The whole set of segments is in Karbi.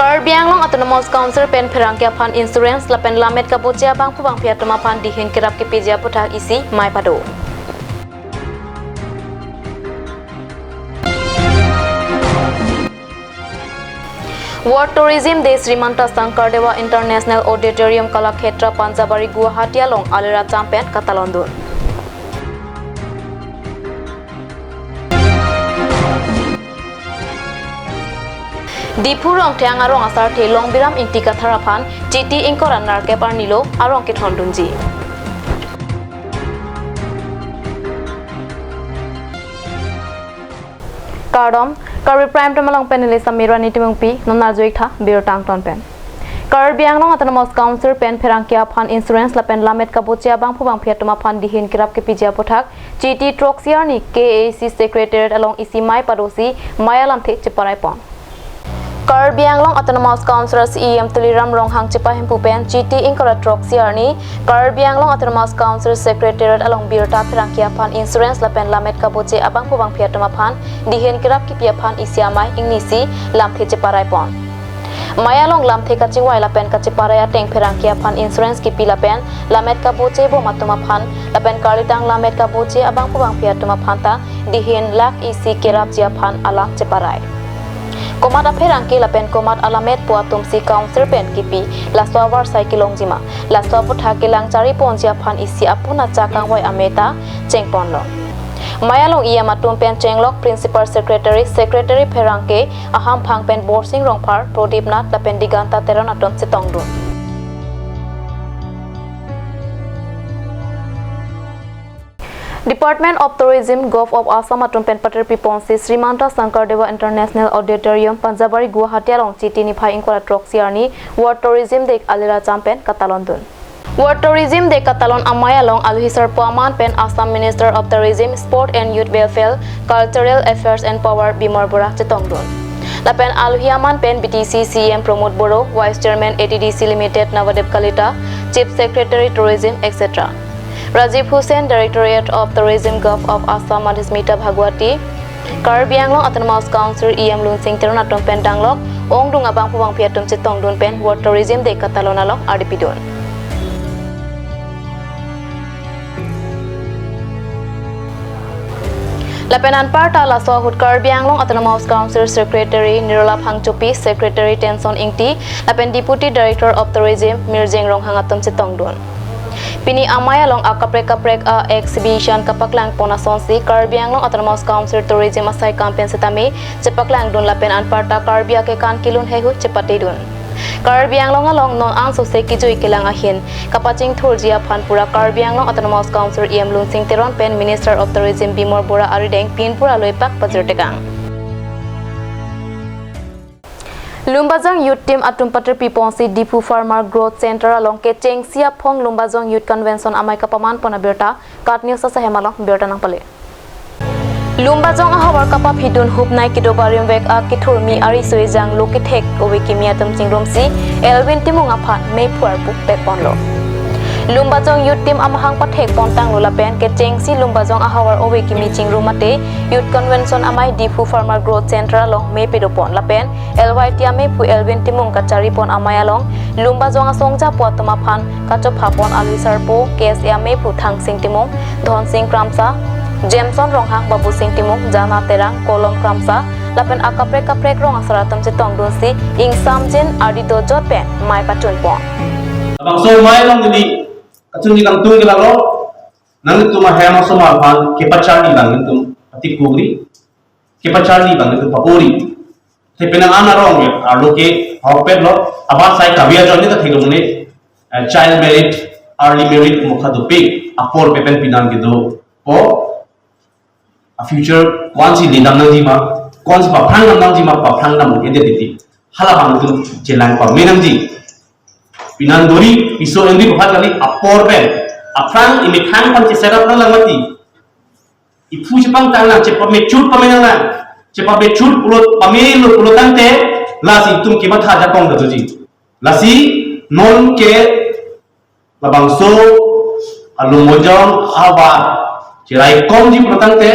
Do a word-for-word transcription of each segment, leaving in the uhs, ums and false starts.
Karbi Anglong Autonomous Council pen pherangke aphan insurance lapen lammet kaboche abangphu bangphi atum aphan dihin kerap kepiji aputhak isi mei pado. World Tourism Day Srimanta Sankardev International Auditorium Kalakhetra Panjabari Guwahati along alira champen katalondun. Diphu Rongtheng arong asarthe Longbiram Ingti Kathar aphan Chiti ingkoi ra nerkep arni lo arong kethondunji. Kardom, Karbi Prime Time along pen neli Samirani Timungpi, non arjuik tha birta angton pen. Karbi Anglong Autonomous Council pen pherangke aphan insurance lapen lammet kaboche abangphu bangphi atum aphan dihin kerap kepiji aputhak Chiti throksi arni K A A C Secretariat along isi mei padosi mei alamthe cheparai pon. Karbi Anglong Autonomous Council C E M Tuliram Ronghang chepahemphu pen Chiti ingkoi ra throksi arni Karbi Anglong Autonomous Council Secretariat along birta pherangke aphan insurance lapen lammet kaboche abangphu bangphi atum aphan dihin kerap kepi aphan isi amei ingnisi lamthe cheparai pon. Mei along lamthe kachingvai lapen kacheparai ateng pherangke aphan insurance kepi lapen lammet kaboche bom atum aphan lapen karlitang lammet kaboche abangphu bangphi atum aphan ta dihin lakh isi kerapji aphan alam cheparai. Komat apherangke lapen komat alammet pu atumsi council pen kepi, laso avarsai kelongji ma, laso aputhak kelang chari ponji aphan isi apun achak kangvai amei ta chengponlo. Mei along E M atum pen chenglok Principal Secretary, Secretary pherangke, ahamphang pen Borsing Rongphar, Prodip Nath lapen Diganta Teron atum chetongdun. Department of Tourism, Govt of Assam atum pen patirpi ponsi Srimanta Sankardev International Auditorium, Panjabari Guwahati along Chiti niphai ingkoi ra throksi arni World Tourism Day alira champen katalondun. World Tourism Day katalon amei along alohi sarpo aman pen Assam Minister of Tourism, Sport and Youth Welfare, Cultural Affairs and Power Bimol Bora chetongdun. Lapen alohi aman pen B T C C E M Pramod Boro, Vice Chairman A T D C Limited Navadip Kalita, Chief Secretary Tourism, et cetera. Rajiv Hussain, Directorate of Tourism, Govt of Assam, Madhusmita Bhagwati, Karbi Anglong Autonomous Council E M Lunsing Teron atum pen danglok ongdung abangphu bangphi atum chetongdun pen World Tourism Day katalon along ardipidun. Lapen anparta laso ahut Karbi Anglong Autonomous Council Secretary Nirola Phangchopi, Secretary Tenson Ingti, lapen Deputy Director of Tourism Mirjeng Ronghang atum chetongdun. Pini amei along akaprek kaprek a-exhibition kapaklang pon asonsi Karbi Anglong Autonomous Council Tourism asaikam pen setame chepaklangdun lapen anparta Karbi akekan kelun heihui chepatedun. Karbi Anglong along non ansose kejui kelang ahin kapachingthurji aphan pura Karbi Anglong Autonomous Council E M Lunsing Teron pen Minister of Tourism Bimol Bora arideng pinpura loipak pajirtekang. Lumbajong Youth Team atum patirpi ponsi Diphu Farmer Growth Center along kechengsi aphong Lumbajong Youth Convention amei kapaman pon abirta KAT News asahem along birta nangpale. Lumbajong ahavar kapaphidun hupnei kedo barim vek akethurmi ariso ejang lo kethek ove kimi atum chingrumsi Elwin Timung aphan mephu arpu pekponlo. Lumbajong Youth Team amahang pathek pontanglo lapen kechengsi Lumbajong ahavar ove kimi chingrum mate Youth Convention amei Diphu Farmer Growth Center along mepidopon lapen L Y T amephu Elwin Timung kachari pon amei along Lumbajong asongja pu atum aphan kachopha pon alohi sarpo K S A amephu Thangsing Timung, Dhonsing Kramsa, Jameson Ronghang, Babusing Timung, Jana Terang, Kolom Kramsa, lapen akaprek kaprek rong asar atum chetongdunsi ingsamjin ardi dojot pen mei pachun pon. Labangso mei along neli kachunji nangtum ke lalo, nangtum ahem asomar aphan kepacharli nangtum patikukri, kepacharli nangtum papori. Te penang an arong ke, arlo ke, ahokpet lo, aban sai kavi ajoine ta theklongle, eh, child marriage, early marriage, mukha dope, apor pepen pinan kedo, po, a future, ko-ansi lindam nangji ma, ko-ansi paphrang dam nangji ma, paphrang dam identity. Hala bang tu chelang pame nangji. Pinan dori, piso enri baphat kali, apor pen, aphrang imethang pan cheserap nang lang mati. Iphu chepangtang nang, chepamechut pame nang nang, chepamechut pulo pamelo pulo tangte, lasi itum kematha jakong ta doji. Lasi non ke labangso a Lumbajong ahavar cheraikomji pulo tangte,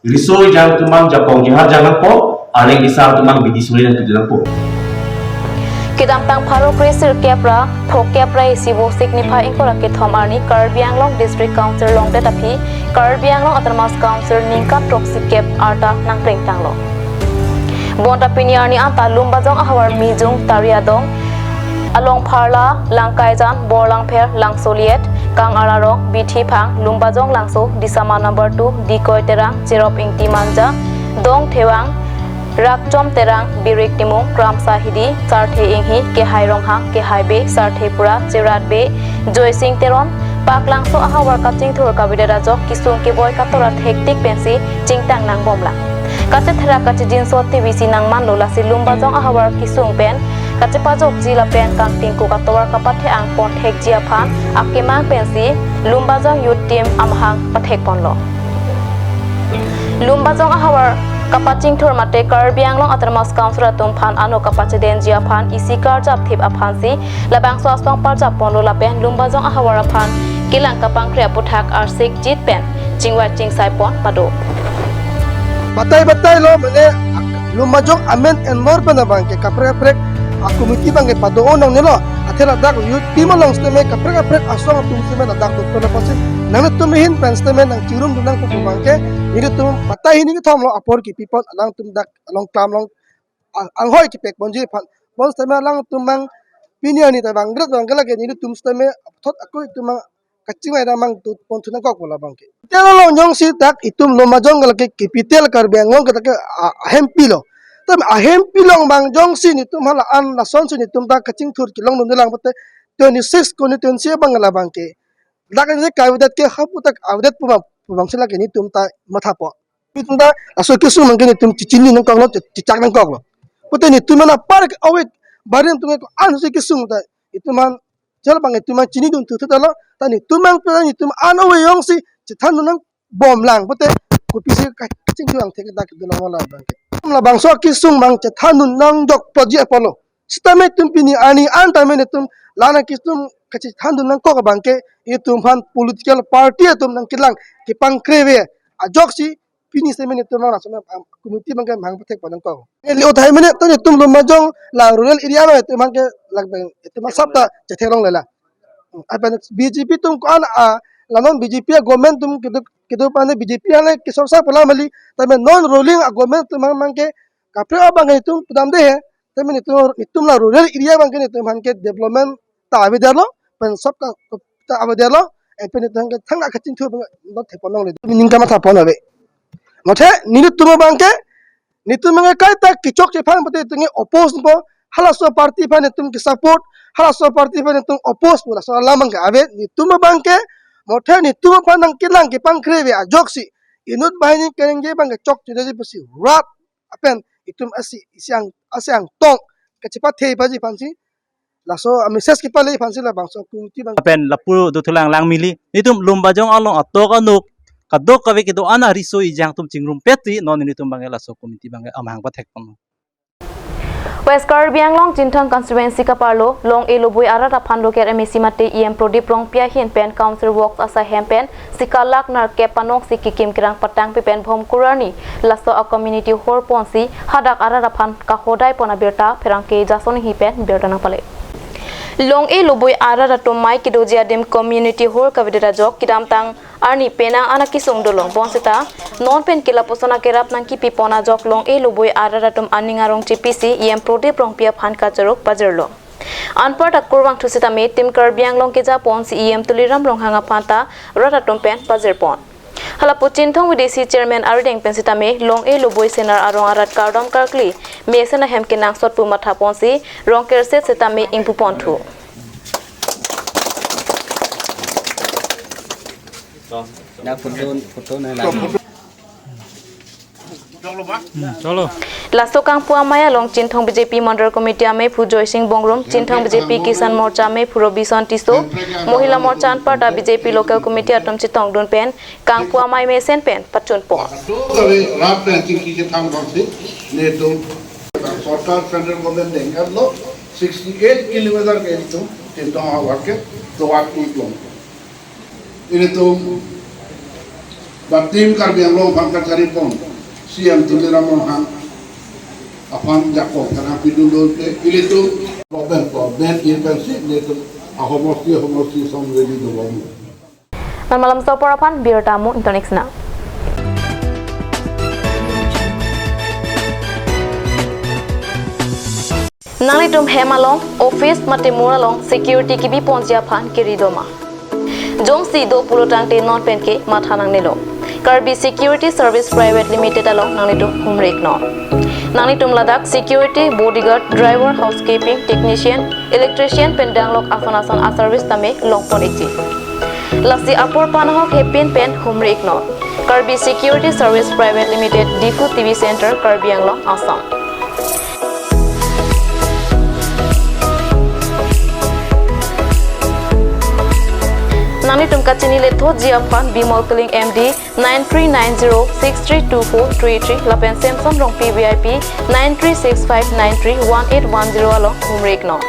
riso ejang atum mang jakong jihar jang nangpo, arleng kesar atum mang bidi suri nangpidun nangpo. Kedamtang pharo kre sirkep ra phokep ra isi vo Sikniphai ingkoi ra kethom arni Karbi Anglong District Council longdet aphi Karbi Anglong Autonomous Council ningkan throksi kep arta nangplengtanglo. Bonta pini arni anta Lumbajong ahavar Mijung Tari Adong along Pharla, Langkaijan, Borlangpher, Langsoliet, Kang Ararong, Bithi Phang, Lumbajong Langso, Disama number two, Dikoi Terang, Cherop Ingti Manja, Dong Thewang, Rakchom Terang, Birik Timung, Kramsa Hidi, Sarthe Inghi, Kehai Ronghang, Kehai Bey, Sarthe Pura, Cherat Bey, Joysing Teron, Paklangso ahavar kachingthur kavedet ajok kesung keboi katora thektik pensi chingtang nangbomlang. Kachetherak kachijinso T V C nangmanlo, lasi Lumbajong ahavar kesung pen kachepajokji lapen kangtingko katovar kapathe-ang pon thekji aphan akemang pensi Lumbajong Youth Team amahang pathekponlo. Lumbajong ahavar kapachingthur mate Karbi Anglong Autonomous Council atum aphan ano kapachedenji aphan isi karjap thip aphansi labangso asong parjapponlo lapen Lumbajong ahavar aphan kelang kapangkre aputhak arsikjit pen chingvai chingsaipon pado. Batai batai lo mane Lumbajong amen enlor pen abangke kaprek kaprek a committee abangke pado-o nangnelo. Athe ladak youth team along sitame kaprek kaprek asong atum sitame ladak doktor apotsi nanglitum ahin pen sitame nangchingrum dun nangpo pu abangke nelitum batai hini kethom lo apor kepipon alangtum dak along klam along a-, anghoi kepekponji aphan. Bonsitame alangtum abang pini arni ta bang gret abangke lake nelitum sitame aphuthot ako itum abang kachingvai damang tu ponthu nangkokpo labangke. Telo long jongsi dak itum Lumbajong lake capital Karbi Anglong ke dak ke a-, ahempilo. Tame ahempilong abang jongsi nelitum hala an lasonsi nelitum dak kachingthur kelongdunde lang pute twenty six constituency abang labangke. Dak ni kavedet ke hapu dak avedet pu abang, pu abangsi lake nelitum ta mathapo. Nelitum ta laso kesung abangke nelitum chechini nangkoklo, che-, chechak nangkoklo. Pute nelitum aphan apar ke awit barim tum ke ko-an si kesung ta itum aphan chal abang itum aphan chinidun thuthu ta lo. Ta nelitum aphan pura nelitum an ove jongsi chethandun nangbomlang pute kopisi kachingthur angthek dak dolo labangke. Labangso kesung abang chethandun nangjokpotji apotlo. Sitame itum pini arni an tame nelitum la-an akesung kachethandun nangkok abangke itum aphan political party atum nangkelang kepangkre ave ajoksi pini sitame nelitum abang lason a committee abangke amahang pathekpon nangkok. Neli uthai mene to nelitum Lumbajong la rural area lo itum abangke lagbang itum asap ta chetheklonglelang. Apen B J P atum ko-an a la non B J P a government atum kedo kedo pane B J P ale kesorsa pu alam kali tame non ruling a government atum abangke kaprek abang itum pudamde he. Tame nelitum, nelitum la rural area abangke nelitum aphan ke development ta avedetlo, pen sob ka, ta avedetlo, eh, pen nelitum ke thang kachingthur abang thepon longle. Ningkan mathapon ave. Mothe nelitum abangke, nelitum abangke kaita kechokche aphan pute nelitum ke oppose po, halaso party aphan nelitum ke support, halaso party aphan nelitum oppose pu laso alam abangke ave, nelitum abangke, mothe nelitum aphan nangkelang kepangkre ave ajoksi inut banghini keningje abangke chokche desi pusi rat apen itum asi isi ang asi angtong kachepathe paji aphansi laso a message kepale aphansi labangso committee abang. Apen lapu dothulang lang mili nelitum Lumbajong along atok anuk kadokave kedo-an ariso ejang atum chingrumpetri non nelitum abangke laso committee abangke amahang pathekpon. West Karbi Anglong Chinthong constituency kaparlo Long-e Loboi arat aphan local M A C mate E M Prodip Rongpi ahin pen Council Works asaihem pen sika lakh nerkep panongsi kekim kerang patangpi pen Bhomkur arni laso a community hall ponsi hadak arat aphan kahodaipon abirta pherangke Jason Inghi pen birta nangpale. Long-e Loboi arat atum mei kedoji adim community hall kavedet ajok kedamtang arni penang an akesung dolo, bonsita non pen ke lapuson akerap nangkepipon ajok Long-e Loboi arat atum aning arong chepisi E M Prodip Rongpi aphan kacharuk pajirlo. Anparta kurvangthu sitame Team Karbi Anglong kejaponsi E M Tuliram Ronghang aphan ta rat atum pen pajirpon. Halapu Chinthong V D C chairman arideng pen sitame Long-e Loboi senar arong arat kardom karkli mesen ahem kenangsot pu mathaponsi rong kerset sitame ingpuponthu. Na photo, photo na la. Cholo. Laso kangpu amei along Chinthong B J P Mandal Committee amei phu Joysing Bongrum, Chinthong B J P Kisan Morcha amei phu Robison Tisso, Mohila Morcha anparta B J P Local Committee atum chetongdun pen kangpu amei mesen pen pachunpon. Kave rap pen chingki kethang bangsi netum sorkar central government dengkarlo sixty eight kilometer ke itum Chinthong ahavar ke tovar itum. Ilitum ba Team Karbi Anglong aphan kacharipon C M Tuliram Ronghang aphan jakong khana pidun dun te ilitum problem problem in pensi ilitum ahomosti ahomosti song ready do bom. Non malam sopor aphan birta mo internext na. Nanglitum hem along, office mate mur along security kebi ponji aphan kiri doma. Jongsi do pulo tangte non penke matha nangnelo. Karbi Security Service Private Limited along nanglitum humre iknon. Nanglitum ladak security, bodyguard, driver, housekeeping, technician, electrician pen danglok ason ason a-service tame longpon ikji. Lasi apor panahok hepin pen humre iknon. Karbi Security Service Private Limited, Diphu T V Center, Karbi Anglong, Assam. Nanglitum kachini lethoji aphan Bimol Killing M D nine three nine zero six three two four three three lapen Samson Rongpi V I P nine three six five nine three one eight one zero along humre iknon.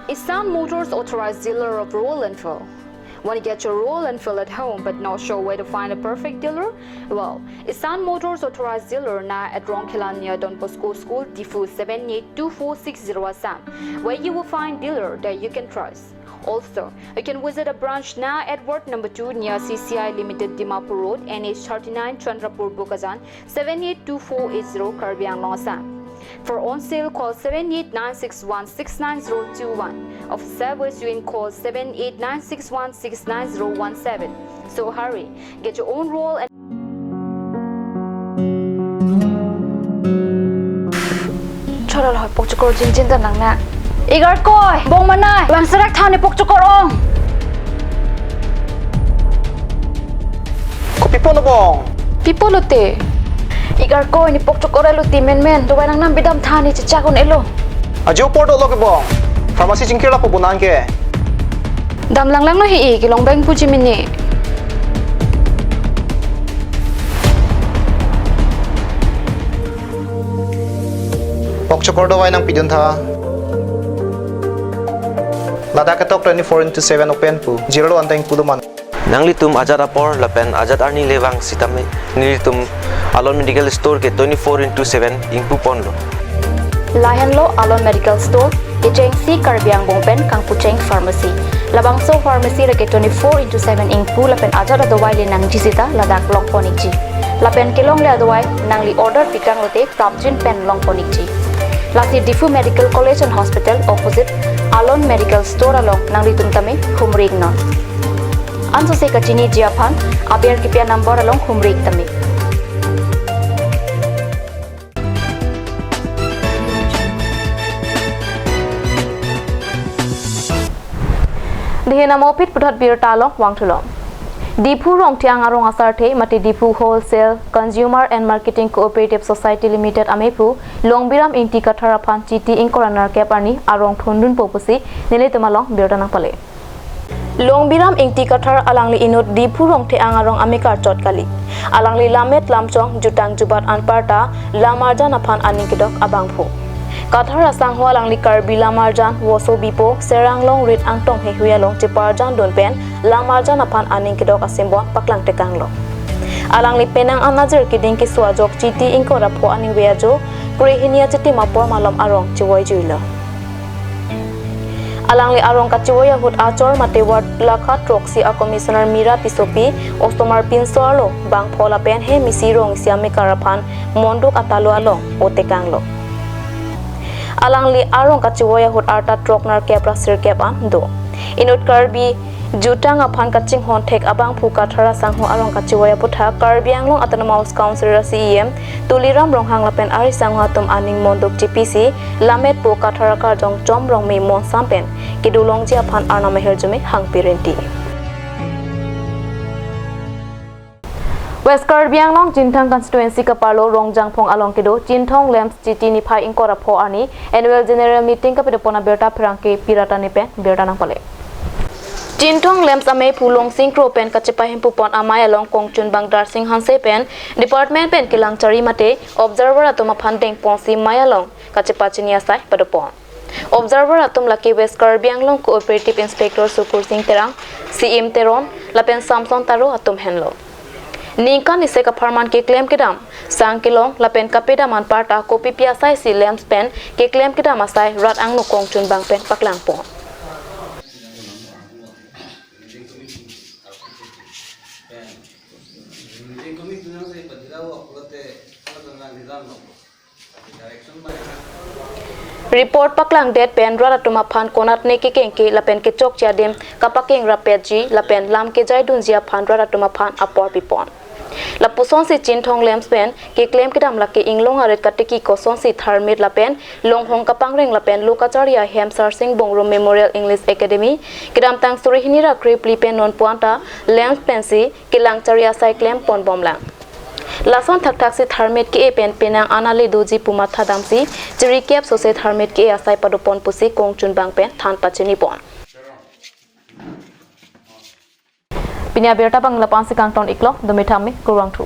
Isan Motors, authorized dealer of Royal Enfield. Want to get your Royal Enfield at home but not sure where to find a perfect dealer? Well, Isan Motors, authorized dealer now at Rongkhela near Don Bosco School, Diphu seven eight two four six zero Assam, where you will find dealer that you can trust. Also, you can visit a branch now at Ward number two near C C I Limited, Dimapur Road, N H thirty-nine, Chandrapur, Bokajan, seven eight two four eight zero, Karbi Anglong, Assam. For on sale, call seven eight nine six one six nine zero two one. Of service, you can call seven eight nine six one six nine zero one seven. So hurry, get your own Royal and Chora lo, pokchokor jinjin ta nang na. Igarkoi, bong manai, vangserak than ne pokchokor ong. Kopi pon bong? Pi pulote? Igarkoi, ne pokchokor elo ti menmen, dovai nangnam bidam than ne chechak un-elo. Ajo apor dolo ke bong. Pharmacy chingkir lapu bonang ke. Dam langlang lo he-i, kelong beng puji mini. Pokchokor dovai nangpidun tha. Ladak ketok twenty-four into seven open pu, zero one time pulo man. Nanglitum ajat apor lapen ajat arni le vang sitame nelitum Alon Medical Store ke twenty-four into seven ingpu ponlo. Lahenlo Alon Medical Store, kechengsi Karbi Angbong pen kangpucheng pharmacy. Labangso pharmacy lake twenty-four into seven ingpu lapen ajat adovai le nangji sita ladak longpon ikji. Lapen kelongle adovai nangli order pikanglote prapjin pen longpon ikji. Lasi Diphu Medical College and Hospital opposite Alon Medical Store along nanglitum tame humri iknon. Ansose kachiniji aphan aber kipi a-number along humri ik tame. Dihe namo pit puthot birta along vangthulo. Diphu Rongtheng arong asarthe mate Diphu Wholesale Consumer and Marketing Cooperative Society Limited amephu Longbiram Ingti Kathar aphan Chiti ingkoi ra nerkep arni arong thondunpo pusi nelitum along birta nangpale. Longbiram Ingti Kathar alangli inut Diphu Rongtheng arong amekar chot kali. Alangli lammet lamchong jutang jubat anparta lamarjan aphan aning kedok abangphu. Kathar asangho alangli Karbi lamarjan, voso bipo, serang long rit angtong heihui along cheparjan dun pen lamarjan aphan aning kedok asimbon paklang tekanglo. Alangli penang an ajir keding keso ajok Chiti ingkoi ra pho aningve ajo krehini achitim apor malom arong chevoi juilo. Alangli arong kachevoi ahut achor mate ward lakha throksi a-commissioner Mira Tissopi, osomar pinso arlo bangpho lapen hem isi rong isi amekar aphan monduk atalo along otekanglo. Alangli arong kachevoi ahut arta throk nerkep ra sirkep an do. Inut Karbi jutang aphan kachinghon thek abangphu Kathar asangho arong kachevoi aputhak Karbi Anglong Autonomous Council a-C E M Tuliram Ronghang lapen ari sangho atum aning monduk chipisi lammetpo Kathar akarjong Chom Rongme monsam pen kedolongji aphan arnam ahirjume hangpi rinti. West Karbi Anglong Chinthong constituency kaparlo Rongjangphong along kedo Chinthong Lamps Chiti niphai ingkoi ra pho arni annual general meeting kapadopon abirta pherangke pirata ne pen birta nangpale. Chinthong Lamps amephu Longsing Kro pen kachepahempupon amei along kongchunbang Darsing Hanse pen department pen kelang chari mate observer atum aphan dengponsi mei along kachepachini asai padopon. Observer atum lake West Karbi Anglong Cooperative Inspector Sukur Singh Terang, Siim Teron lapen Samson Taro atum henlo. Ningkan isi apharman keklem kedam, sang kelong lapen kapedam anparta kopipi asai si lamps pen keklem kedam asai rat angno kongchunbang pen paklangpon. Report paklangdet pen rat atum aphan konatne kekengke lapen kechokche adim kapakeng rapetji lapen lam kejaidunji aphan rat atum aphan apor pipon. Lapusonsi Chinthong lamps pen keklem kedam lake inglong arit katiki kosonsi tharmit lapen longhong kapangreng lapen lo kachari ahem Sarsing Bongrung Memorial English Academy kedamtang suri hini ra krephli pen non puanta lamps pensi kelang chari asai klemponbomlang. Lason thakthaksi tharmit ke-e pen penang an ale doji pu mathadamsi chirikep sose tharmit ke-e asai padopon pusi kongchunbang pen than pachinipon. Pini abirta abang lapu-ansi kangton-iklo, dome tame, kurvangthu.